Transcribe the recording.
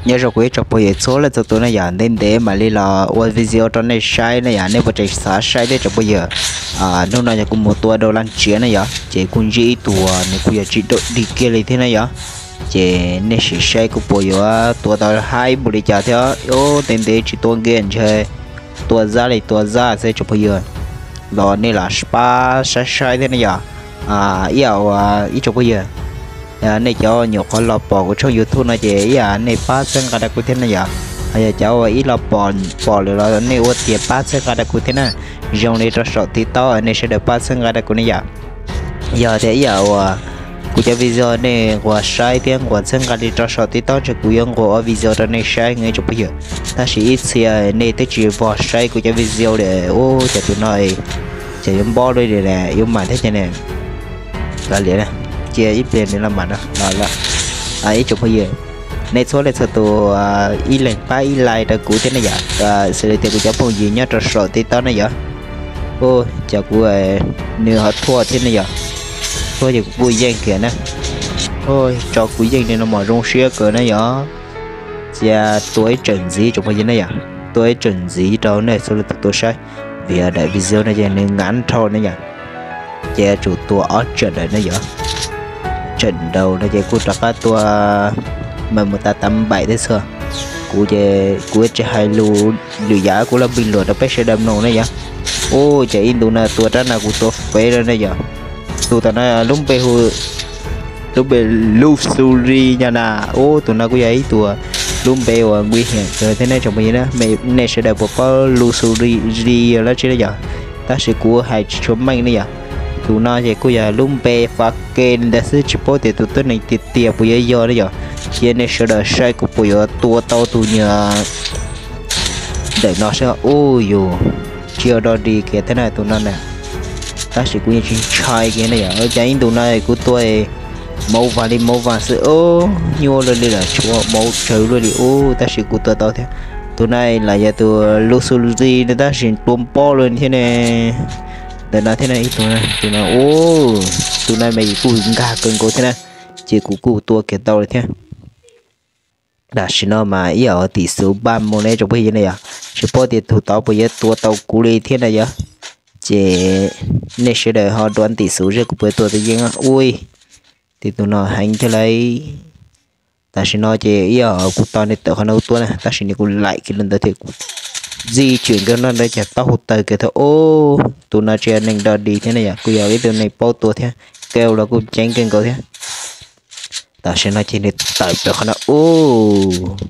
Nyob zoo kuv ib tsoom phooj ywg txhua leej txhua tus na yom, ntev ntev mam li los ua video rau nej saib na yom, nej puas tseem xav saib thiab tsoom phooj ywg? Hnub no yog kuv mus tua dau laj ntsiav na yom, ces kuj ntsib ib tug nws kuj yog tsis dawm dig kiag li thiab na yom. Ces nej sim saib kuv puas yuav tua tau haib npaum li cas thiab. Ntev ntev tsis tua nkiag ntshe tua zab li tua zab xwb tsoom phooj ywg. Los nej los pab saib saib thiab na yom. Ib yam uas ib tsoom phooj ywg, nej cov nyuam qhuav los pom kuv tshooj YouTube no ces ib yam nej pab txhawb nqa rau kuv thiab na yom. Ho yog cov uas ib los pom pom lawm los nej ua tias pab txhawb nqa rau kuv thiab na. Zoo li rau saum TikTok nej sawv daws pab txhawb nqa rau kuv ne yom. Yog tias ib yam uas kuv cov video nej nquas saib thiab nquas txhawb nqa li rau saum TikTok ntshe kuv yuav nquas ua video rau nej saib ib tsoom phooj ywg. Tab sis ib txhia nej twb tsis vog saib kuv cov video li, ua cas tus no ces yuav npob li li yuav mam thiab ces ne. Kav liam, cia ib pliag nws los mam no los lawm. Ib tsoom phooj ywg, nej txhua leej txhua tus ib leeg pab ib like rau kuv thiab ne yom. Xws li tias kuv cov phooj ywg nyob rau saum TikTok ne yom, ua cas kuv, nws ho thuaj thiab ne yom. Thuaj ces kuv kuj yeej kiag na. Tso kuv yeej li no mas zoo siab kawg na yom. Cia tua ib tsawm ntxiv tsoom phooj ywg ne yom, tua ib tsawm ntxiv rau nej txhua leej txhua tus saib. Vim daim video no ces nws ngắn nrho ne yom. Ces yuav tsum tua ob tsawm lawm ne yom. Tsawm nraud no ces kuj rov qab tua mas mus tas tav npaim thiab xwb. Kuv ces kuv tsis hais lus lwm yam, kuv los npig luam rau peb sawv daws mloog ne yom. Ua cas ib ntus no tua rab no kuv tua fev lawm ne yom. Tus tom no lub npe hu, lub npe Luxury no na. Ua tus no kuj yog ib tug lub npe uas nqi hiam kawg thiab ne tsoom phooj ywg na. Nej sawv daws puas paub Luxury los tsis ne yom? Tab sis kuv hais tsis tshua meej ne yom. Tus no ces kuj yog lub npe fab ke li ntawd xwb, tsis paub tias tus tuab neeg tiag tiag puas yuav yog ne yom. Cia nej sawv daws saib kuv puas yuav tua tau tus nyuag ntawm no saib. Ua yus tsis yog dog dig kiag thiab na tus no na. Tab sis kuv yeej tsis ntshai kiag ne yom. Cas ib ntus no kuv tua mauv vas li mauv vas xwb, nyuaj luaj li lawm, tshuav mauv tsawg luaj li ub, tab sis kuv tua tau thiab. Tus no los yog tus Luxury no tab sis tua npob luaj thiab ne. Ntawm no thiab ne ib tug, tus no, tus no mas kuj nkag kawg nkaus thiab na, ces kuv kuj tua kiag tau li thiab. Tam sim no mas ib yam tim xus npaj mus ne tsoom phooj ywg ne yom, tsis paub tias tus tod puas yuav tua tau kuv li thiab na yom. Ces nej sawv daws ho dua tim xus seb kuv puas tua tau yeej. Ui, tim tus no heev thiab lauj. Tam sim no ces ib yam kuv tos nws tawm qhov no tuaj na, tab sis nws kuj laim kiag li ntawd thiab, kuv di tsim kiag no ntawd ces taub hau tawg kiag thiab. Ub, tus no tsis yog neeg dog dig thiab ne yom, kuj yog ib tug neeg paub tua thiab, keu los kuj ceev kawg nkaus thiab. Tam sim no ces nws tawm plaws qhov no ub.